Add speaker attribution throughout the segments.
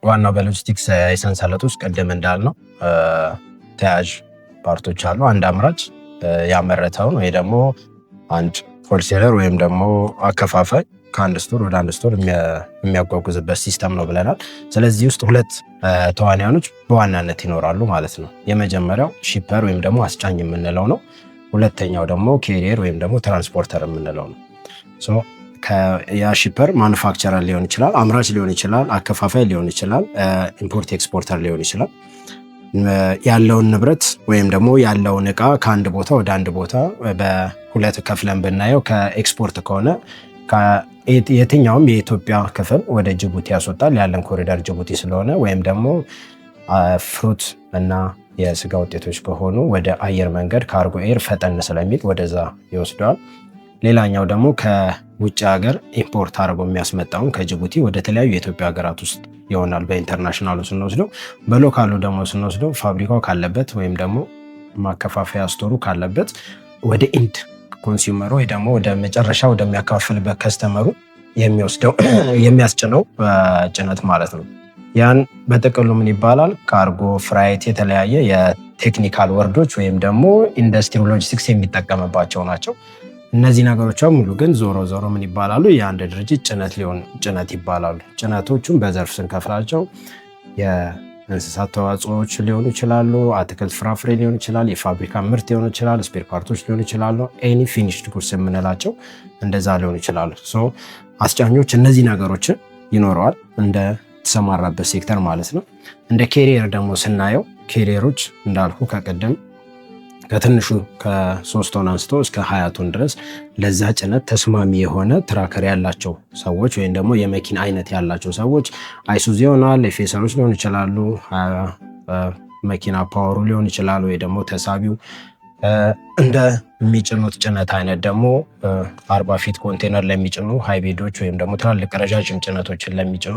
Speaker 1: ዋናው በሎጂስቲክስ የሰንሰለት ውስጥ ቅድም እንዳልነው ተያያዥ part ኦች አሉ። አንድ አምራች ያመረተውን ወይ ደግሞ አንድ wholesaler ወይም ደግሞ አከፋፋይ ከአንድ store ወደ አንድ store የሚያጓጉዝበት system ነው ብለናል። ስለዚህ ውስጥ ሁለት ተዋንያኖች በዋናነት ይኖራሉ ማለት ነው። የመጀመሪያው shipper ወይም ደግሞ አስጫኝ የምንለው ነው። ሁለተኛው ደግሞ carrier ወይም ደግሞ transporter የምንለው ነው። ያ shipper manufacturer ሊሆን ይችላል፣ አምራች ሊሆን ይችላል፣ አከፋፋይ ሊሆን ይችላል፣ import exporter ሊሆን ይችላል። ያለውን ንብረት ወይም ደግሞ ያለውን እቃ ከአንድ ቦታ ወደ አንድ ቦታ በሁለት ከፍለን ብናየው፣ ከኤክስፖርት ከሆነ የትኛውም የኢትዮጵያ ክፍል ወደ ጅቡቲ ያስወጣል። ያለን ኮሪደር ጅቡቲ ስለሆነ፣ ወይም ደግሞ fruit እና የስጋ ውጤቶች ከሆኑ ወደ አየር መንገድ cargo air ፈጠን ስለሚል ወደዛ ይወስደዋል። ሌላኛው ደግሞ ከውጭ ሀገር import አድርጎ የሚያስመጣውን ከጅቡቲ ወደ ተለያዩ የኢትዮጵያ ሀገራት ውስጥ ይሆናል በ international ኡ ስንወስደው። በ local ኡ ደግሞ ስንወስደው ፋብሪካው ካለበት ወይም ደግሞ ማከፋፈያ store ኡ ካለበት ወደ end consumer ኡ ወይ ደግሞ ወደ መጨረሻ ወደሚያከፋፍልበት customer ኡ የሚወስደው፣ የሚያስጭነው ጭነት ማለት ነው። ያን በጥቅሉ ምን ይባላል? Cargo፣ freight፣ የተለያየ የ technical word ኦች ወይም ደግሞ industry logistics የሚጠቀምባቸው ናቸው። እነዚህ ነገሮች ሙሉ ግን ዞሮ ዞሮ ምን ይባላሉ? የአንድ ድርጅት ጭነት ሊሆን ጭነት ይባላሉ። ጭነቶቹን በዘርፍ ስንከፍላቸው የእንስሳት ተዋጽኦዎች ሊሆኑ ይችላሉ፣ አትክልት ፍራፍሬ ሊሆን ይችላል፣ የፋብሪካ ምርት ሊሆን ይችላል፣ spare part ኦች ሊሆኑ ይችላሉ፣ any finished goods የምንላቸው እንደዛ ሊሆኑ ይችላሉ። So አስጫኞች እነዚህ ነገሮችን ይኖረዋል እንደ ተሰማራበት ሴክተር ማለት ነው። እንደ carrier ደግሞ ስናየው carrier ኦች እንዳልኩ ከቅድም ከትንሹ ከ3 ቶን አንስቶ እስከ 20 ቶን ድረስ ለዛ ጭነት ተስማሚ የሆነ trucker ያላቸው ሰዎች ወይም ደግሞ የመኪና አይነት ያላቸው ሰዎች አይሱዙ ይሆናል፣ FSR ኦች ሊሆኑ ይችላሉ፣ መኪና power ኡ ሊሆን ይችላል፣ ወይ ደግሞ ተሳቢው፣ እንደሚጭኑት ጭነት አይነት ደግሞ 40 feet container ለሚጭኑ high bed ኦች ወይም ደግሞ ትላልቅ ረዣዥም ጭነቶችን ለሚጭኑ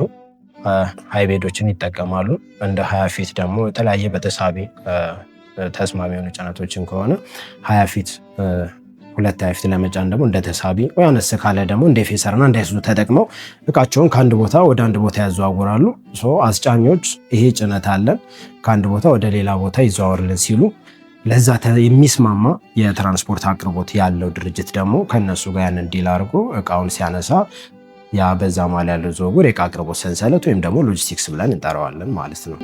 Speaker 1: high bed ኦችን ይጠቀማሉ። እንደ 20 feet ደግሞ የተለያየ በተሳቢ ተስማሚ የሆኑ ጭነቶችን ከሆነ 20 feet፣ ሁለት 20 feet ለመጫን ደግሞ እንደ ተሳቢ ወይ አነስ ካለ ደግሞ እንደ FSR ና እንደ አይሱዙ ተጠቅመው እቃቸውን ከአንድ ቦታ ወደ አንድ ቦታ ያዘዋውራሉ። አስጫኞች ይሄ ጭነት አለን፣ ከአንድ ቦታ ወደ ሌላ ቦታ ይዘዋወርልን ሲሉ ለዛ የሚስማማ የትራንስፖርት አቅርቦት ያለው ድርጅት ደግሞ ከነሱ ጋር ያንን deal አድርጎ እቃውን ሲያነሳ ያ በዛ መሃል ያለው ዝውውር የእቃ አቅርቦት ሰንሰለት ወይም ደግሞ ሎጂስቲክስ ብለን እንጠራዋለን ማለት ነው።